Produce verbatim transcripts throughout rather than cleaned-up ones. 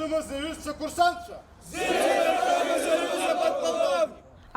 Зеиҩызцәа курсантцәа!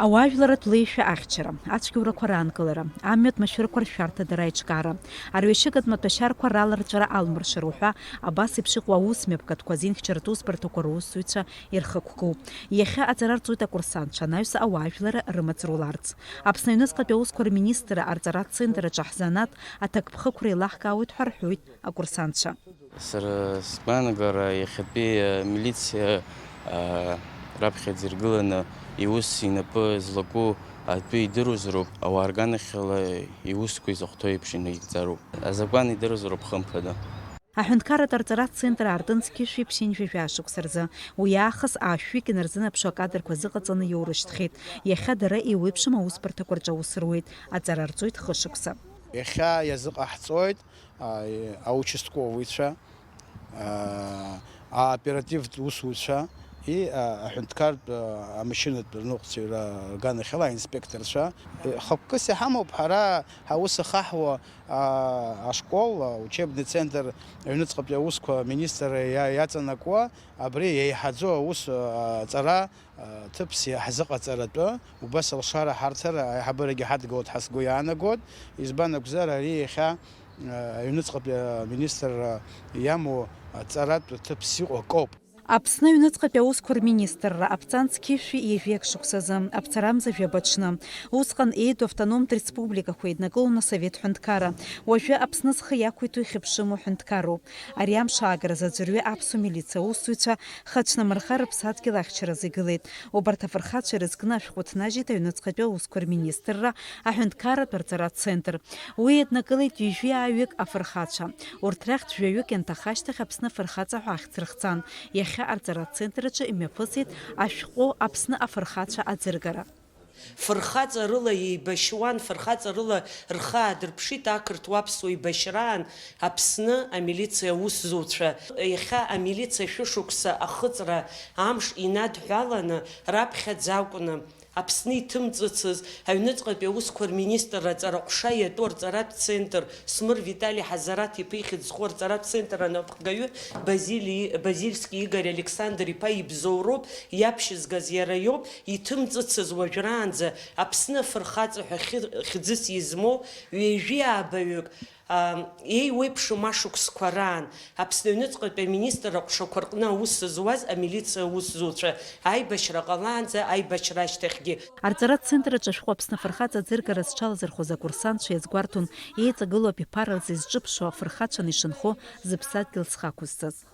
Ауаажәларратә леишәа ахьчара, ацәгьоурақәа раанкылара, амҩатә машәырқәа ршәарҭадара аиҿкаара, арҩашьыгатә маҭәашьарқәа раларҵәара алмыршара уҳәа, абас еиԥш иҟоу аус мҩаԥгатәқәа азинхьчаратә усбарҭақәа русзуҩцәа ирхықәгылоуп. Иахьа аҵара рҵоит акурсантцәа, анаҩс ауаажәларра рымаҵ руларц. Аԥсны аҩныҵҟатәи аусқәа рминистрра арҵаратә центр аҿы ҳзанааҭ аҭакԥхықәра еилаҳкаауеит ҳәа рҳәоит акурсантцәа. Сара сгәаанагара, иахьатәи амилициа, а, раԥхьаӡа иргыланы иус инапы злаку атәы идыруазароуп, ауаа рганахьала иусқәа изахәҭоу еиԥш инаигӡароуп. Азакәан идыруазароуп, хымԥада. Аҳәынҭқарратә арҵаратә центр аартын зқьышәи ԥшьынҩажәи жәаа шықәса рзы. Уи аахыс аашәҩык инарзынаԥшуа акадрқәа азыҟаҵаны иоурышьҭхьеит. Иахьа дара еиуеиԥшым аусбарҭақәа рҿы аус руеит, аҵара рҵоит хышықәса. Иахьа иазыҟаҳҵоит, а, аучастковыйцәа, а, аоперативтә усуцәа, и, а, аҳәынҭқартә, а, амашьынатә рныҟәцаҩра рганахьала аинспекторцәа. Хықәкыс иҳамоуп ҳара ҳаус ахаҳуа, а, ашкол, а, учебный центр аҩныҵҟатәи аусқәа аминистрра иа-, иаҵанакуа, абри еиҳаӡоу аус, а, аҵара, а, ҭыԥс иаҳзыҟаҵаратәы, убас алшара ҳарҭар аиҳабырагьы ҳадгылоит ҳәа сгәы иаанагоит. Избан акәзар, ари иахьа, а, аҩныҵҟатәи аминистрра иамоу аҵаратә ҭыԥс иҟоу акоуп. Аԥсны аҩныҵҟатәи аусқәа рминистрра аԥҵан зқьышәи ҩажәи акы шықәсазы, аԥҵарамза жәаба ҽны. Усҟан еиду автономтә республикақәа еиднакылон асовет ҳәынҭқарра. Уажәы Аԥсны зхы иақәиҭу ихьыԥшыму ҳәынҭқарроуп. Ари амш аагаразы аӡәырҩы аԥсуа милициа аусзуҩцәа хацәнамырха рыԥсадгьыл ахьчаразы игылеит. Убарҭ афырхацәа ирызкны ашәҟәы ҭнажьит аҩныҵҟатәи аусқәа рминистрра аҳәынҭқарратә арҵаратә центр. Уи еиднакылеит ҩажәи ааҩык афырхацәа. Урҭ рахьтә жәаҩык ианҭаха ашьҭахь Аԥсны афырхаҵа ҳәа ахьӡ рыхҵан. Иахьа арҵаратә центр аҿы имҩаԥысит ашәҟәы Аԥсны афырхацәа аӡыргара. Фырхаҵарыла еибашьуан, фырхаҵарыла рхы аадырԥшит ақырҭуа аԥсуа еибашьраан Аԥсны амилициа аусзуҩцәа. Иахьа амилициа шәышықәса ахыҵра амш инадҳәаланы, раԥхьаӡа акәны, Аԥсны иҭымҵыцыз аҩныҵҟатәи аусқәа рминистрра аҵараҟәша иатәу арҵаратә центр, Смыр Витали Ҳазараҭ-иԥа ихьӡ зху арҵаратә центр анапхгаҩы Базили-, Базильски Игорь Александр-иԥа ибзоуроуп, иаԥшьызгаз иара иоуп, иҭымҵыцыз уажәраанӡа Аԥсны афырхаҵа ҳәа хьы-, хьӡыс измоу ҩажәи аабаҩык, ам, еиуеиԥшым ашықәсқәа раан Аԥсны аҩныҵҟатәи аминистр аҟәшақәа рҟны аус зуаз амилициа аусзуҩцәа аибашьра ҟалаанӡа, аибашьра ашьҭахьгьы. Арҵаратә центр аҿы ашәҟәы Аԥсны афырхаҵа аӡыргара зҽалазырхәыз акурсантцәа иазгәарҭон, еиҵагылоу абиԥара рзы изҿыԥшуа афырхацәаны ишынхо зыԥсадгьыл зхы ақәызҵаз.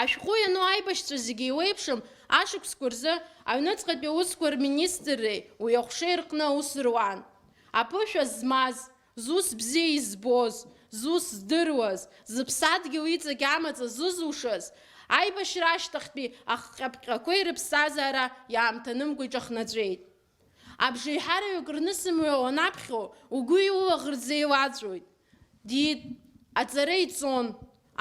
Ашәҟәы иану аибашьцәа зегьы еиуеиԥшым ашықәсқәа рзы аҩныҵҟатәи аусқәа рминистрреи уи аҟәшеи рҟны аус руан. Аԥышәа змаз, зус бзиа избоз, зус здыруаз, зыԥсадгьыл иҵегь амаҵ азызушаз, аибашьра ашьҭахьтәи ахҟьаԥҟьақәеи рыԥсҭазаара иаамҭанымкәа иҿахнаҵәеит. Абжеиҳараҩык рнысымҩа уанаԥхьо, угәи улаӷырӡи еилаҵәоит. Диит, аҵара иҵон,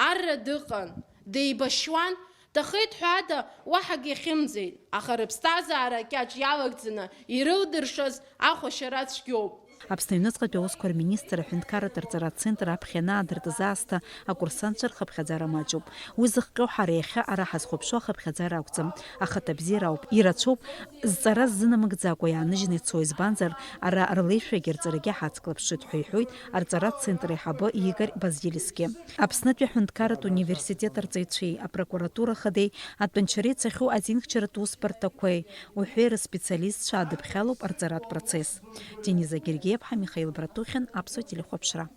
арра дыҟан, деибашьуан, ҭахеит ҳәа ада уаҳагь иахьымӡеит, аха рыԥсҭазаара акьаҿ иалагӡаны ирылдыршаз ахәашьара цәгьоуп. Аԥсны аҩныҵҟатәи аусқәа рминистр аҳәынҭқарратә арҵаратә центр аԥхьа ианаадыртыз аасҭа акурсантцәа рхыԥхьаӡара маҷуп. Уи зыхҟьо ҳара иахьа ара ҳазхәаԥшуа ахыԥхьаӡара акәӡам, ахаҭабзиара ауп, ирацәоуп, зҵара ззынамыгӡакәа иааныжьны ицо, избанзар, ара рлеишәагьы рҵарагьы ҳацклаԥшит ҳәа иҳәоит арҵаратә центр аиҳабы Игорь Базилиски. Аԥснытәи аҳәынҭқарратә университет арҵаҩцәеи апрокуратура хадеи атәанчара ицахьоу азинхьчаратә усбарҭақәеи уҳәеи рыспециалистцәа адыԥхьалоуп арҵаратә процесс. Дениза Гергиеԥҳа, Михаил Братухин, Аԥсуа телехәаԥшра.